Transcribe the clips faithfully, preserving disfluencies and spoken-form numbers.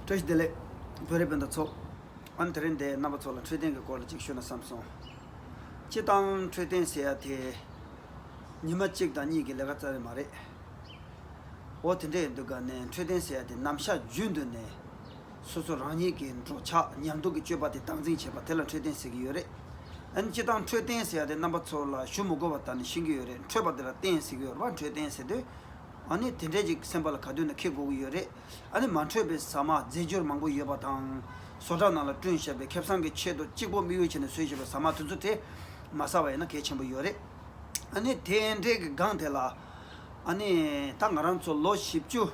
བཀྲ་ཤིས་བདེ་ལེགས། བོད་རིགས་སྤུན་ཟླ་ཚོ། ཨ་ནི་དེ་རིང་འདིར་རྣམ་པ་ཚོ་ལ་འཕྲོད་བསྟེན་གྱི་སྐོར་ལ་ཅིག་ཞུ་ན་བསམ་སོང་། སྤྱིར་བཏང་འཕྲོད་བསྟེན་ཟེར་ཡ་དེ་ཉི་མ་གཅིག་དང་གཉིས་ཀྱི་ལས་ཀ་རྩ་བ་མ་རེད། འོ་དེ་འདྲ་ཡིན་དུས་ག་ནས་འཕྲོད་བསྟེན་ཟེར་ཡ་དེ་ནམ་ཞག་རྒྱུན་དུ་ནས་སོ་སོ་རང་ཉིད་ཀྱི་འགྲོ་འཆག་ཉམས་རྟོགས་ཀྱི་སྤྱོད་པ་དེ་སྟངས་འཛིན་བྱེད་པ་དེ་ལ་འཕྲོད་བསྟེན་ཟེར་གྱི་ཡོད་རེད། ཨ་ནི་སྤྱིར་བཏང་འཕྲོད་བསྟེན་ཟེར་ཡ་དེ་རྣམ་པ་ཚོ་ལ་ཞུ་མི་དགོས་པ་ད་ནི་ཤེས་ཀྱི་ཡོད་རེད། འཕྲོད་པ་དེ་ལ་བསྟེན་ཟེར་གྱི་ཡོད་རེད་པ། འཕྲོད་བསྟེན་ཟེར་དུས། ཨ་ནི་དེ་འདྲས་ཅིག་སེམས་པ་ལ་ག་དུས་ན་འཁྱེར་དགོས་ཀྱི་ཡོད་རེད། ཨ་ནི་མ་འཕྲོད་པའི་ཟ་མ་རྫས་འགྱུར་མང་པོ་ཡོད་པ་དང་། བཟོ་གྲྭ་ནང་ལ་བསྐྲུན་བཞག་པའི་ཁེ་བཟང་གི་ཆེད་དུ་གཅིག་པོ་དམིགས་ཡུལ་བྱས་ནས་བཟོས་བཞག་པའི་ཟ་མ་དེ་ཚོ་དེ་མ་ཟ་བ་ཡིན་ན་གལ་ཆེན་པོ་ཡོད་རེད། ཨ་ནི་དེ་འདྲས་ཀྱི་སྒང་དེ་ལ་ཨ་ནི་ད་ང་རང་ཚོ་ལོ་བཞི་བཅུ་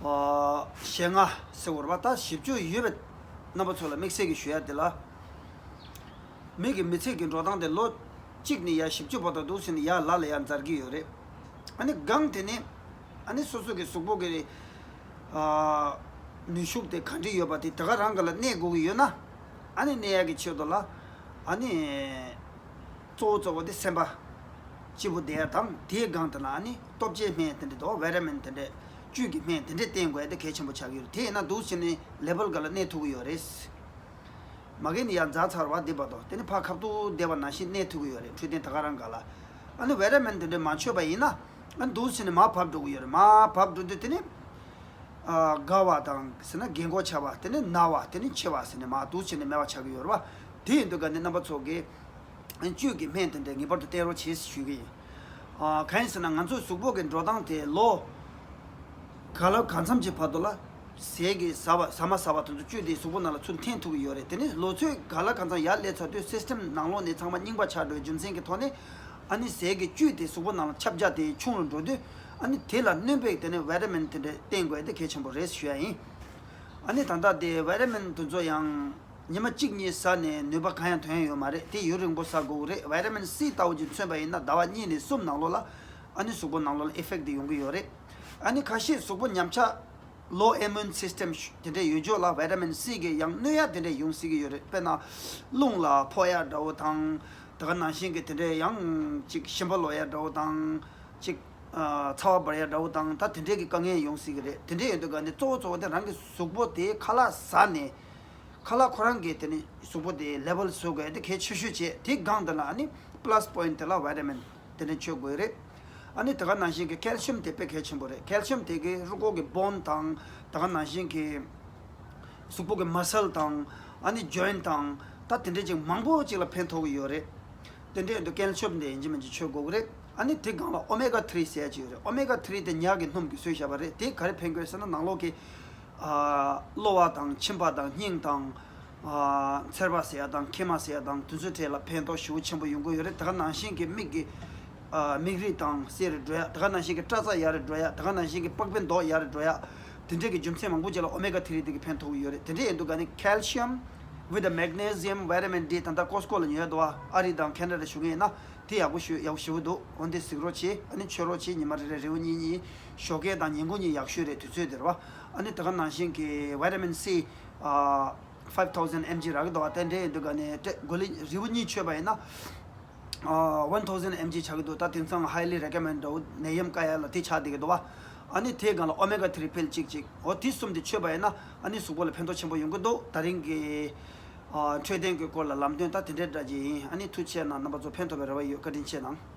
ཨ་ཞེ་ལྔ་ཟེར་བ་རེད་པ། ད་བཞི་བཅུ་ཡོད་པའི་རྣམ་པ་ཚོ་ལ་དམིགས་བསལ་གྱི་ཞུ་ཡ་དེ་ལ། མི་གི་མི་ཚེ་གི་འགྲོ་སྟངས་དེ་ལོ་གཅིག་ནས་ཡར་བཞི་བཅུ་བར་དུ་འདུག་ཟེར་ནས་ཡར་ལ་ལ་ཡར་འཛར་གྱི་ཡོད་རེད། ཨ་ནི་སྒང་དེ་ནས་ཨ་ནི་སོ་སོ་གི་གཟུགས་པོ་གི་ཨ་ནུས་ཤུགས་དེ་ག་འདྲ་ཡོད་པ་དེ་དེ་ག་རང་ག་ལ་གནས་དགོས་ཀྱི་ཡོད་ན། ཨ་ནི་གནས་ཡག་གི་ཆེད་དུ་ལ་ཨ་ནི་གཙོ་བོ་གཙོ་བོ་དེ་སེམས་པ་སྐྱིད་པོ་བསྡད་ཡ་དང་། དེའི་སྒང་དེ་ན་ཨ་ནི་སྟོབས་ཆེའི་སྨན་དེ་འདྲ་དང་བི་ཊ་མིན་དེ་འདྲ་བཅུད་ཀྱི་སྨན་དེ་འདྲ་བསྟེན་དགོས་ཡ་དེ་གལ་ཆེན་པོ་ཆགས་ཀྱི་ཡོད་རེད། དེ་ཡིན་ན་འདུག་ཟེར་ནས་ལེ་བལ་ག་ལ་གནས་ཐུབ་ཀྱི་ཡོད་རེད། མ་གི་ནི་ཡར་འཛག་ཚར་བ་འདི་བར་དུ་དེ་ནི་ཕར་ཁ་ཐུག་བསྡད་པ་ནང་བཞིན་གནས་ཐུབ་ཀྱི་ཡོད་རེད། འཕྲོད་བསྟེན་ད་ག་རང་ག་ལ། ཨ་ནི་བི་ཊ་མིན་དེ་འདྲ་མ་མཆོད་པ་ཡིན་ན། ཨ་ནི་འདུག་ཟེར་ནས་མར་བབས་འགྲོ་གི་ཡོད་རེད། མར་བབས་འགྲོ་དུས་དེ་ནི། ཨ་དགའ་བ་དང་ཟེར་ན་རྒན་གོག་ཆགས་པ། དེ་ནི་ན་བ། དེ་ནི་འཆི་བ་ཟེར་ནས་མར་འདུག་ཟེར་ནས་མེད་པ་ཆགས་ཀྱི་ཡོད་རེད་པ། དེ་ཡིན་དུས་ག་ནི་རྣམ་པ་ཚོ་གིས། བཅུད་ཀྱི་སྨན་དེ་འདྲ་ངེས་པར་དུ་བསྟེན་རོགས་བྱེད་ཞུ་གི་ཡིན། ཨ་གང་ཡིན་ཟེར་ན་ང་ཚོའི་གཟུགས་པོ་གི་འགྲོ་སྟངས་དེ་ལོ་ག་ལ་གང་འཚམ་གྱི་བར་དུ་ལ་ཟས་ཀྱི་ཟ་བ་ཟ་མ་ཟ་བ་དེ་ཚོ་བཅུད་དེ་གཟུགས་པོ་ནང་ལ་ཚུར་འཐེན་ཐུབ་ཀྱི་ཡོད་རེད། དེ་ནི་ལོ་ཚོད་ག་ལ་གང་འཚམ་ཡར་སླེབས་ཚར་དུས་སིས་ཊེམ་ནང་ལོགས་ནས་ཚང་མ་རྙིང་པ་ཆགས་འགྲོ་བའི་རྒྱུ་མཚན་གྱི་ཐོག་ནས། ཨ་ནི་ཟས་ཀྱི་བཅུད་དེ་གཟུགས་པོ་ནང་ལ་ཁྱབ་རྒྱ་དེ་ཆུང་རུ་འགྲོ་དུས། ཨ་ནི་དེ་ལ་སྣོན་པའི་དེ་ནི་བི་ཊ་མིན་དེ་འདྲ་བསྟེན་དགོས་ཡ་དེ་གལ་ཆེན་པོ་རེད་ཞུ་ཡ་ཡིན། ཨ་ནི་ད་ལྟ་དེ་བི་ཊ་མིན་དེ་ཚོ་ཡང་། ཉི་མ་གཅིག་གཉིས་ཟ་ནས་ནུས་པ་གང་ཡང་ཐོན་ཡོད་མ་རེད། དེ་ཡུན་རིང་པོ་ཟ་དགོས་རེད། བི་ཊ་མིན་སི་ལྟ་བུ་ཅིག་མཚོན་པ་ཡིན་ན་ཟླ་བ་གཉིས་ནས་གསུམ་ནང་ལོགས་ལ་ཨ་ནི་གཟུགས་པོ་ནང་ལོགས་ལ་ཨི་ཕེག་ཊི་དེ་ཡོང་གི་ཡོད་རེད། ཨ་ནི་ཁ་ཤས་གཟུགས་པོ་ཉམས་ཆག་ལོ་ཨི་མུན་སིས་ཊེམ་དེ་འདྲས་ཡོད་ཅོག་ལ་བི་ཊ་མིན་སི་གི་ཡང་གནོད་ཡ་དེ་འདྲས་ཡོང་སྲིད་ཀྱི་ཡོད་རེད། དཔེར་ན་རླུང་ལ་ཕོག་ཡ་འདྲ་བོ་དང་། དེ་ག་ནང་བཞིན་གྱི་དེ་འདྲས་ཡང་ཅིག་ཞིམ་པ་ལོག་ཡ་འདྲ་བོ་དང་། ཅིག་ཨ་ཚ་བ་འབར་ཡ་འདྲ་བོ་དང་། ད་དེ་འདྲས་ཀྱི་དཀའ་ངལ་ཡོང་སྲིད་ཀྱི་རེད། དེ་འདྲས་ཡོད་དུས་ག་ནས་གཙོ་བོ་གཙོ་བོ་དེ་རང་གི་གཟུགས་པོ་དེ་ཁ་ལག་ཟ་ནས། ཁ་ལག་ཁོ་རང་གི་དེ་ནི་གཟུགས་པོ་དེ་ལེ་བལ་བཟོ་དགོས་དེ་གལ་ཆེ་ཤོས་བྱས། དེ་སྒང་དེ་ལ་ཨ་ནི་པ་ལ་སི་པོ་ཡིན་ཊི་དེ་ལ་བི་ཊ་མིན་དེ་ནི་མཆོད་དགོས་རེད། ཨ་ནི་དེ་ག་ནང་བཞིན་གྱི་ཀལ་ཤི་ཡམ་དེ་དཔེ་གལ་ཆེན་པོ་རེད། ཀལ་ཤི་ཡམ་དེ་གི་རུས་ཁོག་གི་བོན་དང་། དེ་ག་ནང་བཞིན་གྱི་གཟུགས་པོ་གི་མ་སལ་དང་། ཨ་ནི་ཇོ་ཡིན་ཊི་དང་། ད་དེ་འདྲས་ཅིག་མང་པོ་ཅིག་ལ་ཕན་ཐོགས་ཀྱི་ཡོད་རེད། དེ་འདྲས་འདུག་ཀལ་ཤི་ཡམ་དེ་ཡིན་གཅིག་མིན་གཅིག་མཆོད་དགོས་ཀྱི་རེད། ཨ་ནི་དེ་སྒང་ལ་ཨོ་མེ་ག་ཐི་རི་ཟེར་ཡ་ཅིག་ཡོད་རེད། ཨོ་མེ་ག་ཐི་རི་དེ་ཉ་གི་སྣུམ་གྱིས་བཟོས་བཞག་པ་རེད། དེ་ག་རེ་ཕན་གྱི་ཡོད་ཟེར་ན་ནང་ལོགས་ཀྱི་ཨ་གློ་བ་དང་མཆིན་པ་དང་སྙིང་དང་། ཨ་མཚེར་བ་ཟེར་ཡ་དང་མཁལ་མ་ཟེར་ཡ་དང་དེ་ཚོའི་གྲས་ལ་ཕན་ཐོགས་ཞེ་པོ་ཆེན་པོ་ཡོང་གི་ཡོད་རེད། དེ་ག་ནང་བཞིན་གྱི་མིག་གི་ཨ་མིག་རིལ་དང་སེར་རེ་འགྲོ་ཡ། དེ་ག་ནང་བཞིན་གྱི་སྐྲ་རྩ་ཡག་རེ་འགྲོ་ཡ། དེ་ག་ནང་བཞིན་གྱི་པགས་པའི་མདོག་ཡག་རེ་འགྲོ་ཡ། དེ་འདྲས་ཀྱི་རྒྱུ་མཚན་མང་པོ་ཅིག་ལ་ཨོ་མེ་ག་ཐི་རི་དེ་གི་ཕན་ཐོགས་ཀྱི་ཡོད་རེད། དེ་འདྲས་ཡིན་དུས་ག་ནི་calcium with the magnesium vitamin D ད་ལྟ་ཀོ་སི་ཀོ་ལ་ཉོ་ཡ་འདུག་བ། ཨ་རི་དང་ཁེ་ན་ཌ་བཞུགས་མཁན་ཡིན་ན་དེ་ཡག་པོ་ཞུ་ཡག་པོ་ཞེ་པོ་འདུག་འོན་ཏེ་གཟིགས་རོགས་བྱེད། ཨ་ནི་མཆོད་རོགས་བྱེད། ཉི་མ་རེ་རེ་རེའུ་གཉིས་གཉིས་ཞོགས་ཀས་དང་ཉིན་གུང་གཉིས་ཡག་ཤོས་རེད། དུས་ཚོད་དེ་རེད་བ། ཨ་ནི་དེ་ག་ནང་བཞིན་གྱི་vitamin C ཨ་five thousand M G རག་གི་འདུག་བ། དེ་འདྲས་ཡིན་དུས་ག་ནི་ཏྲེ་གོ་ལི་རེའུ་གཉིས་མཆོད་པ་ཡིན་ན། ཨ་one thousand M G ཆགས་ཀྱི་འདུག་ད་དེང་སང་highly recommend འདྲ་བོ་ནད་ཡམས་བཀག་ཡ་ལ་དེ་ཆགས་བསྡད་ཀྱི་འདུག་བ། ཨ་ནི་དེའི་སྒང་ལ་ཨོ་མེ་ག་ཐི་རི་ཕིལ་གཅིག་གཅིག་འོ་དེ་གསུམ་དེ་མཆོད་པ་ཡིན་ན་ཨ་ནི་གཟུགས་པོ་ལ་ཕན་ཐོགས་ཆེན་པོ་ཡོང་གི་འདུག་ད་རིང་གི་ཨ་འཕྲོད་བསྟེན་གྱི་སྐོར་ལ་ལམ་སྟོན་ད་དེ་འདྲའི་འདྲ་ཅིག་ཡིན། ཨ་ནི་ཐུགས་རྗེ་གནང་། རྣམ་པ་ཚོ་ཕན་ཐོགས་པའི་རེ་བ་ཡོད། བཀའ་དྲིན་ཆེ་གནང་།